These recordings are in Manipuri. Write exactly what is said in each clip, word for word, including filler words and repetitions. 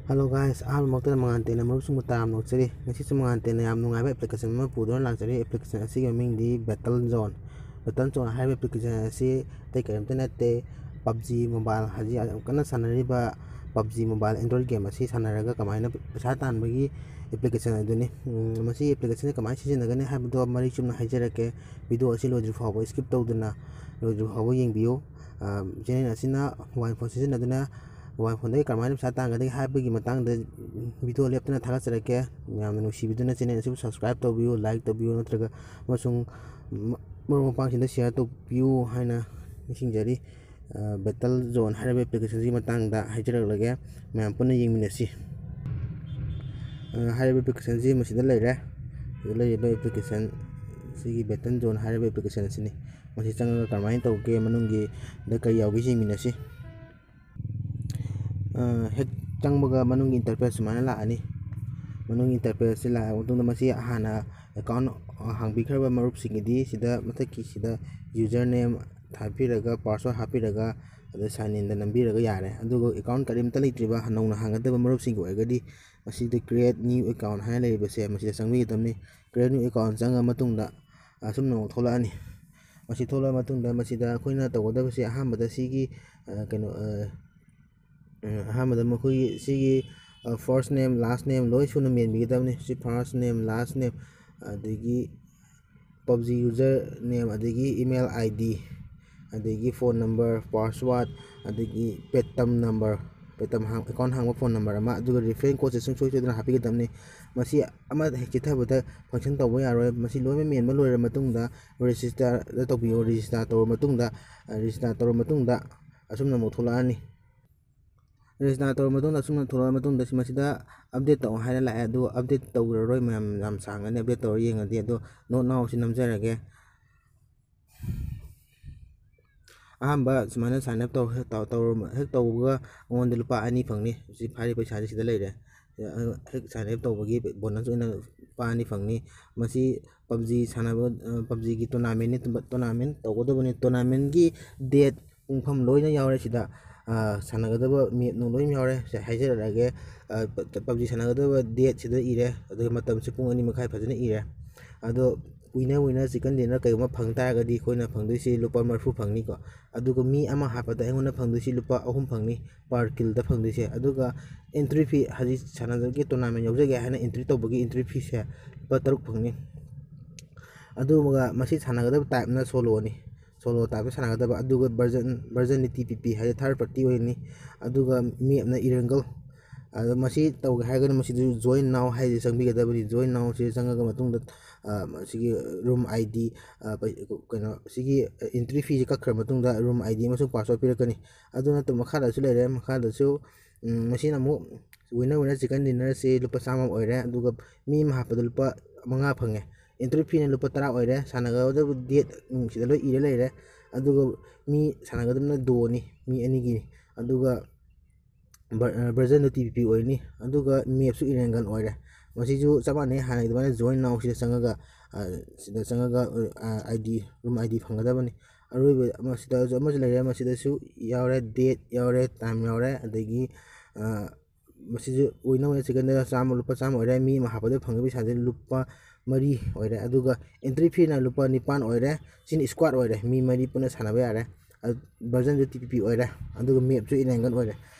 Hello guys, ꯑꯍꯥꯟꯕꯃꯛꯇꯗ ꯃꯉꯥꯟ ꯇꯦꯟꯅ ꯃꯔꯨꯞꯁꯤꯡꯕꯨ ꯇꯔꯥꯝꯅ ꯑꯣꯛꯆꯔꯤ꯫ ꯉꯁꯤꯁꯨ ꯃꯉꯥꯟ ꯇꯦꯟꯅ ꯌꯥꯝ ꯅꯨꯡꯉꯥꯏꯕ application ꯑꯃ ꯄꯨꯗꯨꯅ ꯂꯥꯛꯆꯔꯤ꯫ Application ꯑꯁꯤꯒꯤ ꯃꯃꯤꯡꯗꯤ Battle Zone꯫ Battle Zone ꯍꯥꯏꯔꯤꯕ application ꯑꯁꯤ ꯑꯇꯩ ꯀꯔꯤꯝꯇ ꯅꯠꯇꯦ, PUBG Mobile, ꯍꯧꯖꯤꯛ ꯌꯥꯝ ꯀꯟꯅ ꯁꯥꯟꯅꯔꯤꯕ PUBG Mobile Android game ꯑꯁꯤ ꯁꯥꯟꯅꯔꯒ ꯀꯃꯥꯏꯅ ꯄꯩꯁꯥ ꯇꯥꯟꯕꯒꯤ application ꯑꯗꯨꯅꯤ꯫ ꯎꯝ, ꯃꯁꯤ application ꯑꯁꯤ ꯀꯃꯥꯏꯅ ꯁꯤꯖꯤꯟꯅꯒꯅꯤ ꯍꯥꯏꯕꯗꯣ ꯃꯔꯤꯛ ꯆꯨꯝꯅ ꯍꯥꯏꯖꯔꯛꯀꯦ꯫ Video ꯑꯁꯤ ꯂꯣꯏꯗ꯭ꯔꯤ ꯐꯥꯎꯕ skip ꯇꯧꯗꯅ ꯂꯣꯏꯗ꯭ꯔꯤ ꯐꯥꯎꯕ ꯌꯦꯡꯕꯤꯌꯨ꯫ ꯑ, channel ꯑꯁꯤꯅ mobile phone ꯁꯤꯖꯤꯟꯅꯗꯨꯅ mobile phoneꯗꯒꯤ ꯀꯔꯝꯍꯥꯏꯅ ꯄꯩꯁꯥ ꯇꯥꯟꯒꯗꯒꯦ ꯍꯥꯏꯕꯒꯤ ꯃꯇꯥꯡꯗ video ꯂꯦꯞꯇꯅ ꯊꯥꯒꯠꯆꯔꯛꯀꯦ꯫ ꯃꯌꯥꯝꯅ ꯅꯨꯡꯁꯤꯕꯤꯗꯨꯅ channel ꯑꯁꯤꯕꯨ subscribe ꯇꯧꯕꯤꯌꯨ, like ꯇꯧꯕꯤꯌꯨ, ꯅꯠꯇ꯭ꯔꯒ ꯑꯃꯁꯨꯡ ꯃ-, ꯃꯔꯨꯞ ꯃꯄꯥꯡꯁꯤꯡꯗ share ꯇꯧꯕꯤꯌꯨ ꯍꯥꯏꯅ ꯅꯤꯡꯁꯤꯡꯖꯔꯤ꯫ ꯑ, Battle Zone ꯍꯥꯏꯔꯤꯕ applicationꯁꯤꯒꯤ ꯃꯇꯥꯡꯗ ꯍꯥꯏꯖꯔꯛꯂꯒꯦ, ꯃꯌꯥꯝ ꯄꯨꯟꯅ ꯌꯦꯡꯃꯤꯟꯅꯁꯤ꯫ ꯑ, ꯍꯥꯏꯔꯤꯕ applicationꯁꯤ ꯃꯁꯤꯗ ꯂꯩꯔꯦ꯫ ꯁꯤꯗ ꯂꯩꯔꯤꯕ application, ꯁꯤꯒꯤ Battle Zone ꯍꯥꯏꯔꯤꯕ application ꯑꯁꯤꯅꯤ꯫ ꯃꯁꯤ ꯆꯪꯉꯒ ꯀꯔꯝꯍꯥꯏꯅ ꯇꯧꯒꯦ, ꯃꯅꯨꯡꯒꯤꯗ ꯀꯔꯤ ꯌꯥꯎꯒꯦ ꯌꯦꯡꯃꯤꯟꯅꯁꯤ꯫ ꯑ, ꯍꯦꯛ ꯆꯪꯕꯒ ꯃꯅꯨꯡꯒꯤ interface ꯁꯨꯃꯥꯏꯅ ꯂꯥꯛꯑꯅꯤ꯫ ꯃꯅꯨꯡꯒꯤ interfaceꯁꯤ ꯂꯥꯛꯑꯕ ꯃꯇꯨꯡꯗ ꯃꯁꯤ ꯍꯥꯟꯅ account ꯍꯥꯡꯕꯤꯈ꯭ꯔꯕ ꯃꯔꯨꯞꯁꯤꯡꯒꯤꯗꯤ ꯁꯤꯗ ꯃꯊꯛꯀꯤꯁꯤꯗ username ꯍꯥꯞꯄꯤꯔꯒ, password ꯍꯥꯞꯄꯤꯔꯒ, ꯑꯗ sign inꯗ ꯅꯝꯕꯤꯔꯒ ꯌꯥꯔꯦ꯫ ꯑꯗꯨꯒ account ꯀꯔꯤꯝꯇ ꯂꯩꯇ꯭ꯔꯤꯕ ꯅꯧꯅ ꯍꯥꯡꯒꯗꯕ ꯃꯔꯨꯞꯁꯤꯡꯒꯤ ꯑꯣꯏꯔꯒꯗꯤ ꯃꯁꯤꯗ Create New Account ꯍꯥꯏꯅ ꯂꯩꯔꯤꯕꯁꯦ ꯃꯁꯤꯗ ꯆꯪꯕꯤꯒꯗꯕꯅꯤ꯫ Create New Account ꯆꯪꯉ ꯃꯇꯨꯡꯗ ꯑꯁꯨꯝꯅ ꯑꯃꯨꯛ ꯊꯣꯛꯂꯛꯑꯅꯤ꯫ ꯃꯁꯤ ꯊꯣꯛꯂꯛꯑ ꯃꯇꯨꯡꯗ ꯃꯁꯤꯗ ꯑꯩꯈꯣꯏꯅ ꯇꯧꯒꯗꯕꯁꯦ ꯑꯍꯥꯟꯕꯗ ꯁꯤꯒꯤ, ꯑ, ꯀꯩꯅꯣ, ꯑ, ꯑ, ꯑꯍꯥꯟꯕꯗ ꯃꯈꯣꯏꯒꯤ ꯁꯤꯒꯤ, ꯑ, first name, last name ꯂꯣꯏ ꯁꯨꯅ ꯃꯦꯟꯕꯤꯒꯗꯕꯅꯤ꯫ ꯁꯤ first name, last name, ꯑꯗꯒꯤ PUBG username, ꯑꯗꯒꯤ email ID, ꯑꯗꯒꯤ phone number, password, ꯑꯗꯒꯤ Paytm number, Paytm ꯍꯥꯡ-, account ꯍꯥꯡꯕ phone number ꯑꯃ, ꯑꯗꯨꯒ reference codeꯁꯦ ꯁꯨꯡꯁꯣꯏ ꯁꯣꯏꯗꯅ ꯍꯥꯞꯄꯤꯒꯗꯕꯅꯤ꯫ ꯃꯁꯤ ꯑꯃ ꯍꯦꯛ ꯆꯤꯠꯊꯕꯗ function ꯇꯧꯕ ꯌꯥꯔꯣꯏ꯫ ꯃꯁꯤ ꯂꯣꯏꯅ ꯃꯦꯟꯕ ꯂꯣꯏꯔ ꯃꯇꯨꯡꯗ registerꯗ ꯇꯧꯕꯤꯌꯣ꯫ Register ꯇꯧꯔ ꯃꯇꯨꯡꯗ, ꯑ, register ꯇꯧꯔ ꯃꯇꯨꯡꯗ ꯑꯁꯨꯝꯅ ꯑꯃꯨꯛ ꯊꯣꯛꯂꯛꯑꯅꯤ꯫ Register ꯇꯧꯔ ꯃꯇꯨꯡꯗ, ꯑꯁꯨꯝꯅ ꯊꯣꯛꯂꯛꯑ ꯃꯇꯨꯡꯗ ꯁꯤ ꯃꯁꯤꯗ update ꯇꯧ ꯍꯥꯏꯅ ꯂꯥꯛꯑꯦ꯫ ꯑꯗꯨ update ꯇꯧꯔꯔꯣꯏ ꯃꯌꯥꯝ, ꯌꯥꯝ ꯁꯥꯡꯒꯅꯤ꯫ Update ꯇꯧꯔ ꯌꯦꯡꯉꯗꯤ, ꯑꯗꯣ not now ꯁꯤ ꯅꯝꯖꯔꯒꯦ꯫ ꯑꯍꯥꯟꯕ ꯁꯨꯃꯥꯏꯅ sign up ꯇꯧ-, ꯇꯧ-, ꯇꯧꯔ-, ꯍꯦꯛ ꯇꯧꯕꯒ ꯑꯩꯉꯣꯟꯗ ꯂꯨꯄꯥ ꯑꯅꯤ ꯐꯪꯅꯤ꯫ ꯁꯤ ꯐꯥꯔꯤꯕ ꯄꯩꯁꯥꯁꯤ ꯁꯤꯗ ꯂꯩꯔꯦ꯫ ꯍꯦꯛ sign up ꯇꯧꯕꯒꯤ bonus ꯑꯣꯏꯅ ꯂꯨꯄꯥ ꯑꯅꯤ ꯐꯪꯅꯤ꯫ ꯃꯁꯤ PUBG ꯁꯥꯟꯅꯕ, ꯑ, PUBGꯒꯤ tournamentꯅꯤ, tournament ꯇꯧꯒꯗꯕꯅꯤ꯫ Tournamentꯀꯤ date, ꯄꯨꯡꯐꯝ ꯂꯣꯏꯅ ꯌꯥꯎꯔꯦ ꯁꯤꯗ꯫ ꯁꯥꯟꯅꯒꯗꯕ ꯃꯦꯞ ꯅꯨꯡ ꯂꯣꯏꯅ ꯌꯥꯎꯔꯦ꯫ ꯁꯦ ꯍꯥꯏꯖꯔꯛꯑꯒꯦ, ꯄꯞꯖꯤ ꯁꯥꯟꯅꯒꯗꯕ ꯗꯦꯠ ꯁꯤꯗ ꯏꯔꯦ, ꯑꯗꯨꯒ ꯃꯇꯝꯁꯦ ꯄꯨꯡ ꯑꯅꯤ ꯃꯈꯥꯏ ꯐꯖꯅ ꯏꯔꯦ꯫ ꯑꯗꯣ winner winner chicken dinner ꯀꯩꯒꯨꯝꯕ ꯐꯪ ꯇꯥꯔꯒꯗꯤ ꯑꯩꯈꯣꯏꯅ ꯐꯪꯗꯣꯏꯁꯤ ꯂꯨꯄꯥ ꯃꯔꯤꯐꯨ ꯐꯪꯅꯤꯀꯣ꯫ ꯑꯗꯨꯒ ꯃꯤ ꯑꯃ ꯍꯥꯠꯄꯗ ꯑꯩꯉꯣꯟꯗ ꯐꯪꯗꯣꯏꯁꯤ ꯂꯨꯄꯥ ꯑꯍꯨꯝ ꯐꯪꯅꯤ per killꯗ ꯐꯪꯗꯣꯏꯁꯦ꯫ ꯑꯗꯨꯒ entry fee, ꯍꯧꯖꯤꯛ ꯁꯥꯟꯅꯕꯒꯤ tournament ꯌꯥꯎꯖꯒꯦ ꯍꯥꯏꯅ entry ꯇꯧꯕꯒꯤ entry feeꯁꯦ ꯂꯨꯄꯥ ꯇꯔꯨꯛ ꯐꯪꯅꯤ꯫ ꯑꯗꯨꯒ ꯃꯁꯤ ꯁꯥꯟꯅꯒꯗꯕ typeꯅ soloꯅꯤ, solo typeꯇ ꯁꯥꯟꯅꯒꯗꯕ꯫ ꯑꯗꯨꯒ version versionꯗꯤ T P P ꯍꯥꯏꯗꯤ third party ꯑꯣꯏꯅꯤ꯫ ꯑꯗꯨꯒ mapꯅ Erangel꯫ ꯑꯗꯣ ꯃꯁꯤ ꯇꯧꯒꯦ ꯍꯥꯏꯔꯒꯅ ꯃꯁꯤꯗ join now ꯍꯥꯏꯁꯦ ꯆꯪꯕꯤꯒꯗꯕꯅꯤ꯫ Join nowꯁꯤꯗ ꯆꯪꯉꯒ ꯃꯇꯨꯡꯗ, ꯑ, ꯁꯤꯒꯤ room I D, ꯑ, ꯄꯩ-, ꯀꯩꯅꯣ, ꯁꯤꯒꯤ entry feeꯁꯤ ꯀꯛꯈ꯭ꯔ ꯃꯇꯨꯡꯗ room I D ꯑꯃꯁꯨꯡ password ꯄꯤꯔꯛꯀꯅꯤ꯫ ꯑꯗꯨ ꯅꯠꯇꯕ ꯃꯈꯥꯗꯁꯨ ꯂꯩꯔꯦ꯫ ꯃꯈꯥꯗꯁꯨ, ꯎꯝ, ꯃꯁꯤꯅ ꯑꯃꯨꯛ winner winner chicken dinnerꯁꯤ ꯂꯨꯄꯥ ꯆꯥꯝꯃ ꯑꯣꯏꯔꯦ꯫ ꯑꯗꯨꯒ ꯃꯤ ꯑꯃ ꯍꯥꯞꯄꯗ ꯂꯨꯄꯥ ꯃꯉꯥ ꯐꯪꯉꯦ꯫ Entry feeꯅ ꯂꯨꯄꯥ ꯇꯔꯥ ꯑꯣꯏꯔꯦ꯫ ꯁꯥꯟꯅꯒꯗꯕ date ꯅꯨꯡꯁꯤꯗ ꯂꯣꯏ ꯏꯔ ꯂꯩꯔꯦ꯫ ꯑꯗꯨꯒ ꯃꯤ ꯁꯥꯟꯅꯒꯗꯕꯅ duoꯅꯤ, ꯃꯤ ꯑꯅꯤꯒꯤꯅꯤ꯫ ꯑꯗꯨꯒ ꯕꯔ-, ꯑ, versionꯗꯨ T P P ꯑꯣꯏꯅꯤ꯫ ꯑꯗꯨꯒ mapꯁꯨ Erangel ꯑꯣꯏꯔꯦ꯫ ꯃꯁꯤꯁꯨ ꯆꯞ ꯃꯥꯟꯅꯩ, ꯍꯥꯟꯅꯒꯤ ꯑꯗꯨꯃꯥꯏꯅ join nowꯁꯤꯗ ꯆꯪꯉꯒ, ꯑ, ꯁꯤꯗ ꯆꯪꯉꯒ, ꯑ, I D, room I D ꯐꯪꯒꯗꯕꯅꯤ꯫ ꯑꯔꯣꯏꯕ ꯑꯃꯁꯤꯗꯁꯨ ꯑꯃꯁꯨ ꯂꯩꯔꯦ꯫ ꯃꯁꯤꯗꯁꯨ ꯌꯥꯎꯔꯦ, date ꯌꯥꯎꯔꯦ, time ꯌꯥꯎꯔꯦ, ꯑꯗꯒꯤ, ꯑ, ꯃꯁꯤꯁꯨ winner winner chicken dinner ꯆꯥꯝꯃ, ꯂꯨꯄꯥ ꯆꯥꯝꯃ ꯑꯣꯏꯔꯦ꯫ ꯃꯤ ꯑꯃ ꯍꯥꯞꯄꯗ ꯐꯪꯒꯗꯕ ꯄꯩꯁꯥꯁꯦ ꯂꯨꯄꯥ ꯃꯔꯤ ꯑꯣꯏꯔꯦ꯫ ꯑꯗꯨꯒ entry feeꯅ ꯂꯨꯄꯥ ꯅꯤꯄꯥꯟ ꯑꯣꯏꯔꯦ꯫ ꯁꯤꯅ squad ꯑꯣꯏꯔꯦ, ꯃꯤ ꯃꯔꯤ ꯄꯨꯟꯅ ꯁꯥꯟꯅꯕ ꯌꯥꯔꯦ꯫ ꯑ, versionꯁꯨ T P P ꯑꯣꯏꯔꯦ, ꯑꯗꯨꯒ mapꯁꯨ Erangel ꯑꯣꯏꯔꯦ꯫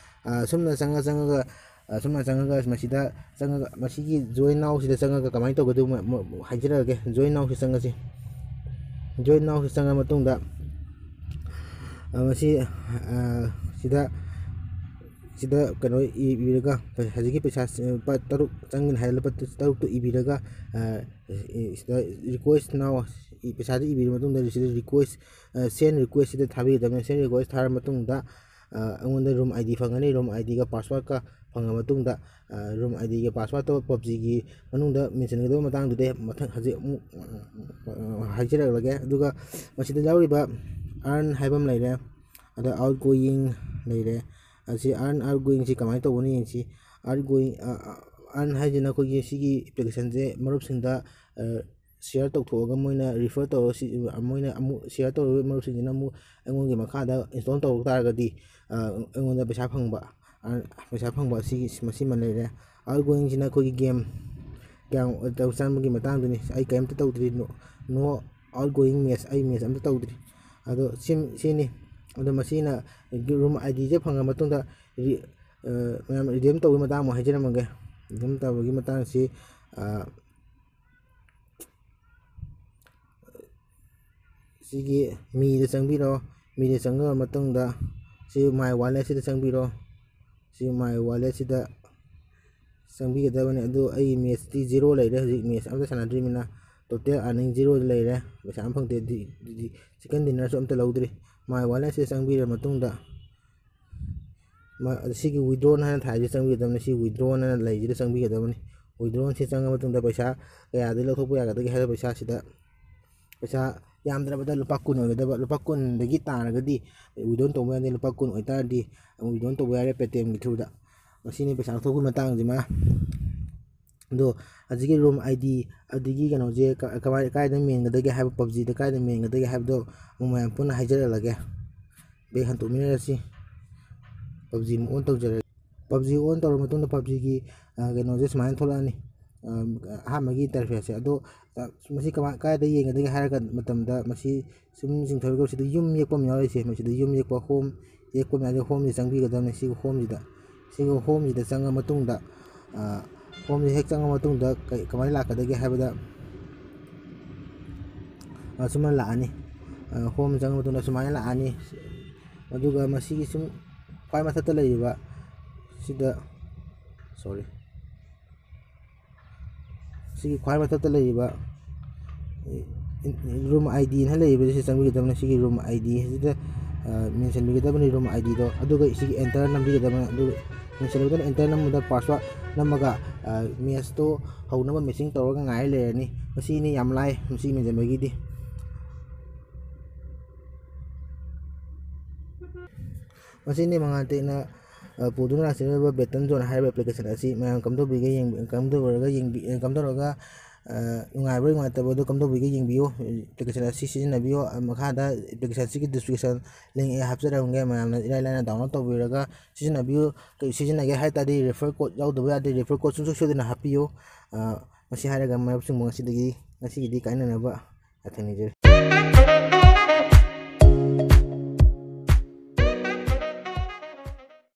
ꯑ, ꯁꯨꯝꯅ ꯆꯪꯉ ꯆꯪꯉꯒ, ꯑ, ꯁꯨꯝꯅ ꯆꯪꯉꯒ ꯃꯁꯤꯗ ꯆꯪꯉꯒ, ꯃꯁꯤꯒꯤ join nowꯁꯤꯗ ꯆꯪꯉꯒ ꯀꯃꯥꯏꯅ ꯇꯧꯒꯗꯕ ꯃ-, ꯃ-, ꯍꯥꯏꯖꯔꯛꯑꯒꯦ꯫ Join nowꯁꯤ ꯆꯪꯉꯁꯤ꯫ Join nowꯁꯤ ꯆꯪꯉ ꯃꯇꯨꯡꯗ, ꯑ, ꯃꯁꯤ, ꯑ, ꯁꯤꯗ, ꯁꯤꯗ ꯀꯩꯅꯣ ꯏꯕꯤꯔꯒ, ꯍꯧꯖꯤꯛꯀꯤ ꯄꯩꯁꯥ ꯂꯨꯄꯥ ꯇꯔꯨꯛ ꯆꯪꯒꯅꯤ ꯍꯥꯏꯔ ꯂꯨꯄꯥ ꯇꯔꯨꯛꯇꯣ ꯏꯕꯤꯔꯒ, ꯑ, ꯁꯤꯗ request now, ꯄꯩꯁꯥꯗꯨ ꯏꯕꯤꯔ ꯃꯇꯨꯡꯗ ꯁꯤꯗ request, ꯑ, send requestꯁꯤꯗ ꯊꯥꯕꯤꯒꯗꯕꯅꯤ꯫ Send request ꯊꯥꯔ ꯃꯇꯨꯡꯗ, ꯑ, ꯑꯩꯉꯣꯟꯗ room I D ꯐꯪꯒꯅꯤ꯫ Room I Dꯒ passwordꯀ ꯐꯪꯉ ꯃꯇꯨꯡꯗ, ꯑ, room I Dꯒ passwordꯇꯣ PUBGꯒꯤ ꯃꯅꯨꯡꯗ ꯃꯦꯟꯁꯤꯟꯒꯗꯕ ꯃꯇꯥꯡꯗꯨꯗꯤ ꯃꯊꯪ ꯍꯧꯖꯤꯛ ꯑꯃꯨꯛ, ꯑ, ꯍꯥꯏꯖꯔꯛꯂꯒꯦ꯫ ꯑꯗꯨꯒ ꯃꯁꯤꯗ ꯌꯥꯎꯔꯤꯕ earn ꯍꯥꯏꯕ ꯑꯃ ꯂꯩꯔꯦ, ꯑꯗ outgoing ꯂꯩꯔꯦ꯫ ꯑꯁꯤ earn, outgoingꯁꯤ ꯀꯃꯥꯏꯅ ꯇꯧꯒꯅꯤ ꯌꯦꯡꯁꯤ꯫ Outgoing, ꯑ, ꯑ, earn ꯍꯥꯏꯁꯤꯅ ꯑꯩꯈꯣꯏꯒꯤ ꯁꯤꯒꯤ applicationꯁꯦ ꯃꯔꯨꯞꯁꯤꯡꯗ, ꯑ, ꯁꯤꯌꯔ ꯇꯧꯊꯣꯛꯑꯒ ꯃꯣꯏꯅ ꯔꯤꯐꯔ ꯇꯧꯔꯒ ꯁꯤ-, ꯃꯣꯏꯅ ꯑꯃꯨꯛ ꯁꯤꯌꯔ ꯇꯧꯔꯤꯕ ꯃꯔꯨꯞꯁꯤꯡꯁꯤꯅ ꯑꯃꯨꯛ ꯑꯩꯉꯣꯟꯒꯤ ꯃꯈꯥꯗ ꯏꯟꯁꯇꯣꯜ ꯇꯧꯔꯛ ꯇꯥꯔꯒꯗꯤ, ꯑ, ꯑꯩꯉꯣꯟꯗ ꯄꯩꯁꯥ ꯐꯪꯕ, ꯑ, ꯄꯩꯁꯥ ꯐꯪꯕ ꯑꯁꯤꯒꯤ, ꯃꯁꯤꯃ ꯂꯩꯔꯦ꯫ ꯑꯥꯎꯠꯒꯣꯌꯤꯡꯁꯤꯅ ꯑꯩꯈꯣꯏꯒꯤ ꯒꯦꯝ ꯀꯌꯥꯝ ꯇꯧ-, ꯆꯪꯕꯒꯤ ꯃꯇꯥꯡꯗꯨꯅꯤ꯫ ꯑꯩ ꯀꯔꯤꯝꯇ ꯇꯧꯗ꯭ꯔꯤ꯫ No, no outgoing match, ꯑꯩ ꯃꯦꯠꯆ ꯑꯝꯇ ꯇꯧꯗ꯭ꯔꯤ꯫ ꯑꯗꯣ ꯁꯤ-, ꯁꯤꯅꯤ꯫ ꯑꯗꯣ ꯃꯁꯤꯅ ꯔꯨꯝ ꯑꯥꯏ ꯗꯤꯁꯦ ꯐꯪꯉ ꯃꯇꯨꯡꯗ ꯔꯤ-, ꯑ, ꯃꯌꯥꯝ ꯔꯤꯗꯤꯝ ꯇꯧꯕꯒꯤ ꯃꯇꯥꯡ ꯑꯃꯨꯛ ꯍꯥꯏꯖꯔꯝꯃꯒꯦ꯫ ꯔꯤꯗꯤꯝ ꯇꯧꯕꯒꯤ ꯃꯇꯥꯡꯁꯤ, ꯑ, ꯁꯤꯒꯤ ꯃꯤꯗ ꯆꯪꯕꯤꯔꯣ꯫ ꯃꯤꯗ ꯆꯪꯉꯕ ꯃꯇꯨꯡꯗ ꯁꯤ My Wallet ꯁꯤꯗ ꯆꯪꯕꯤꯔꯣ꯫ ꯁꯤ My Wallet ꯁꯤꯗ ꯆꯪꯕꯤꯒꯗꯕꯅꯤ꯫ ꯑꯗꯨ ꯑꯩ ꯃꯦꯠꯁꯇꯤ ꯖꯤꯔꯣ ꯂꯩꯔꯦ ꯍꯧꯖꯤꯛ, ꯃꯦꯠꯁ ꯑꯝꯇ ꯁꯥꯟꯅꯗ꯭ꯔꯤꯕꯅꯤꯅ꯫ Total earning ꯖꯤꯔꯣꯗ ꯂꯩꯔꯦ, ꯄꯩꯁꯥ ꯑꯃ ꯐꯪꯗꯦ꯫ ꯗꯤ-, ꯗꯤ-, ꯗꯤ-, ꯆꯤꯛꯀꯟ ꯗꯤꯟꯅꯔꯁꯨ ꯑꯝꯇ ꯂꯧꯗ꯭ꯔꯤ꯫ My Wallet ꯁꯤꯗ ꯆꯪꯕꯤꯔ ꯃꯇꯨꯡꯗ, ꯃ-, ꯁꯤꯒꯤ withdraw ꯍꯥꯏꯅ ꯊꯥꯏꯁꯦ ꯆꯪꯕꯤꯒꯗꯕꯅꯤ꯫ ꯁꯤ withdraw ꯍꯥꯏꯅ ꯂꯩꯁꯤꯗ ꯆꯪꯕꯤꯒꯗꯕꯅꯤ꯫ Withdraw ꯁꯤ ꯆꯪꯉ ꯃꯇꯨꯡꯗ ꯄꯩꯁꯥ ꯀꯌꯥꯗꯒꯤ ꯂꯧꯊꯣꯛꯄ ꯌꯥꯒꯗꯒꯦ ꯍꯥꯏꯕ ꯄꯩꯁꯥꯁꯤꯗ, ꯄꯩꯁꯥ ꯌꯥꯝꯗ꯭ꯔꯕꯗ ꯂꯨꯄꯥ ꯀꯨꯟ ꯑꯣꯏꯒꯗꯕ꯫ ꯂꯨꯄꯥ ꯀꯨꯟꯗꯒꯤ ꯇꯥꯔꯒꯗꯤ withdraw ꯇꯧꯕ ꯌꯥꯗꯦ꯫ ꯂꯨꯄꯥ ꯀꯨꯟ ꯑꯣꯏꯇꯥꯔꯗꯤ withdraw ꯇꯧꯕ ꯌꯥꯔꯦ Paytmꯒꯤ throughꯗ꯫ ꯃꯁꯤꯅꯤ ꯄꯩꯁꯥ ꯂꯧꯊꯣꯛꯄꯒꯤ ꯃꯇꯥꯡꯁꯤꯃ꯫ ꯑꯗꯣ ꯍꯧꯖꯤꯛꯀꯤ ꯔꯨꯝ ꯑꯥꯏ ꯗꯤ ꯑꯗꯒꯤ ꯀꯩꯅꯣꯁꯦ ꯀ-, ꯀꯃꯥꯏ-, ꯀꯥꯏꯗ ꯃꯦꯟꯒꯗꯒꯦ ꯍꯥꯏꯕ, PUBGꯗ ꯀꯥꯏꯗ ꯃꯦꯟꯒꯗꯒꯦ ꯍꯥꯏꯕꯗꯣ ꯑꯃꯨꯛ ꯃꯌꯥꯝ ꯄꯨꯟꯅ ꯍꯥꯏꯖꯔꯛꯂꯒꯦ꯫ Back ꯍꯟꯇꯣꯛꯃꯤꯟꯅꯔꯁꯤ꯫ PUBG ꯑꯃꯨꯛ on ꯇꯧꯖꯔꯒꯦ꯫ PUBG on ꯇꯧꯔꯕ ꯃꯇꯨꯡꯗ PUBGꯒꯤ, ꯑ, ꯀꯩꯅꯣꯁꯦ ꯁꯨꯃꯥꯏꯅ ꯊꯣꯛꯂꯛꯑꯅꯤ꯫ ꯑ, ꯑꯍꯥꯟꯕꯒꯤ interfaceꯁꯦ꯫ ꯑꯗꯣ, ꯑ, ꯃꯁꯤ ꯀꯃꯥꯏ-, ꯀꯥꯏꯗ ꯌꯦꯡꯒꯗꯒꯦ ꯍꯥꯏꯔꯒ ꯃꯇꯝꯗ ꯃꯁꯤ ꯁꯨꯝ ꯆꯤꯡꯊꯣꯛꯑꯒ ꯁꯤꯗ ꯌꯨꯝ ꯌꯦꯛꯄ ꯑꯃ ꯌꯥꯎꯔꯤꯁꯦ, ꯃꯁꯤꯗ ꯌꯨꯝ ꯌꯦꯛꯄ, home ꯌꯦꯛꯄ ꯑꯃ ꯌꯥꯎꯔꯤꯁꯦ, homeꯁꯤ ꯆꯪꯕꯤꯒꯗꯕꯅꯤ꯫ ꯁꯤꯒꯤ homeꯁꯤꯗ, ꯁꯤꯒꯤ homeꯁꯤꯗ ꯆꯪꯉ ꯃꯇꯨꯡꯗ, ꯑ, homeꯁꯤ ꯍꯦꯛ ꯆꯪꯉ ꯃꯇꯨꯡꯗ ꯀꯩ, ꯀꯃꯥꯏꯅ ꯂꯥꯛꯀꯗꯒꯦ ꯍꯥꯏꯕꯗ, ꯑ, ꯁꯨꯃꯥꯏꯅ ꯂꯥꯛꯑꯅꯤ꯫ ꯑ, home ꯆꯪꯉ ꯃꯇꯨꯡꯗ ꯁꯨꯃꯥꯏꯅ ꯂꯥꯛꯑꯅꯤ꯫ ꯑꯗꯨꯒ ꯃꯁꯤꯒꯤ ꯁꯨꯝ ꯈ꯭ꯋꯥꯏ ꯃꯊꯛꯇ ꯂꯩꯔꯤꯕ ꯁꯤꯗ, sorry, ꯁꯤꯒꯤ ꯈ꯭ꯋꯥꯏ ꯃꯊꯛꯇ ꯂꯩꯔꯤꯕ room ID ꯍꯥꯏꯅ ꯂꯩꯔꯤꯕꯁꯤ ꯆꯪꯕꯤꯒꯗꯕꯅꯤ꯫ ꯁꯤꯒꯤ room ID ꯑꯁꯤꯗ, ꯑ, ꯃꯦꯟꯁꯤꯟꯕꯤꯒꯗꯕꯅꯤ room IDꯗꯣ꯫ ꯑꯗꯨꯒ ꯁꯤꯒꯤ enter ꯅꯝꯕꯤꯒꯗꯕꯅꯤ꯫ ꯑꯗꯨꯒ ꯃꯦꯟꯁꯤꯜꯂꯕ ꯃꯇꯨꯡꯗ enter ꯅꯝꯕꯗ password ꯅꯝꯃꯒ, ꯑ, matchꯇꯣ ꯍꯧꯅꯕ matching ꯇꯧꯔꯒ ꯉꯥꯏ ꯂꯩꯔꯅꯤ꯫ ꯃꯁꯤꯅꯤ ꯌꯥꯝ ꯂꯥꯏ, ꯃꯁꯤ ꯃꯦꯟꯁꯤꯟꯕꯒꯤꯗꯤ꯫ ꯃꯁꯤꯅꯤ ꯃꯉꯥꯜ ꯇꯦꯛꯅ, ꯑ, ꯄꯨꯗꯨꯅ ꯂꯥꯛꯆꯔꯤꯕ Battle Zone ꯍꯥꯏꯔꯤꯕ application ꯑꯁꯤ ꯃꯌꯥꯝ ꯀꯝꯗꯧꯕꯤꯒꯦ ꯌꯦꯡꯕꯤ-, ꯀꯝꯗꯧꯔꯒ ꯌꯦꯡꯕꯤ-, ꯑ, ꯀꯝꯗꯧꯔꯒ, ꯅꯨꯡꯉꯥꯏꯕ꯭ꯔꯥ ꯅꯨꯡꯉꯥꯏꯇꯕ꯭ꯔꯥ ꯑꯗꯨ ꯀꯝꯗꯧꯕꯤꯒꯦ ꯌꯦꯡꯕꯤꯌꯨ꯫ ꯑꯦꯄ꯭ꯂꯤꯀꯦꯁꯟ ꯑꯁꯤ ꯁꯤꯖꯤꯟꯅꯕꯤꯌꯨ꯫ ꯃꯈꯥꯗ ꯑꯦꯄ꯭ꯂꯤꯀꯦꯁꯟ ꯑꯁꯤꯒꯤ ꯗꯤꯁꯀ꯭ꯔꯤꯞꯁꯟ ꯂꯤꯡ ꯑꯩ ꯍꯥꯞꯆꯔꯝꯒꯦ, ꯃꯌꯥꯝꯅ ꯏꯔꯥꯏ ꯂꯥꯏꯅ ꯗꯥꯎꯟꯂꯣꯗ ꯇꯧꯕꯤꯔꯒ ꯁꯤꯖꯤꯟꯅꯕꯤꯌꯨ꯫ ꯀꯩ ꯁꯤꯖꯤꯟꯅꯒꯦ ꯍꯥꯏ ꯇꯥꯔꯗꯤ ꯔꯤꯐꯔ ꯀꯣꯗ ꯌꯥꯎꯗꯕ ꯌꯥꯗꯦ꯫ ꯔꯤꯐꯔ ꯀꯣꯗ ꯁꯨꯡꯁꯣꯏ ꯁꯣꯏꯗꯅ ꯍꯥꯞꯄꯤꯌꯨ꯫ ꯃꯁꯤ ꯍꯥꯏꯔꯒ ꯃꯔꯨꯞꯁꯤꯡꯕꯨ ꯉꯁꯤꯗꯒꯤ, ꯉꯁꯤꯒꯤꯗꯤ ꯀꯥꯏꯅꯅꯕ ꯌꯥꯊꯪ ꯅꯤꯖꯔꯤ꯫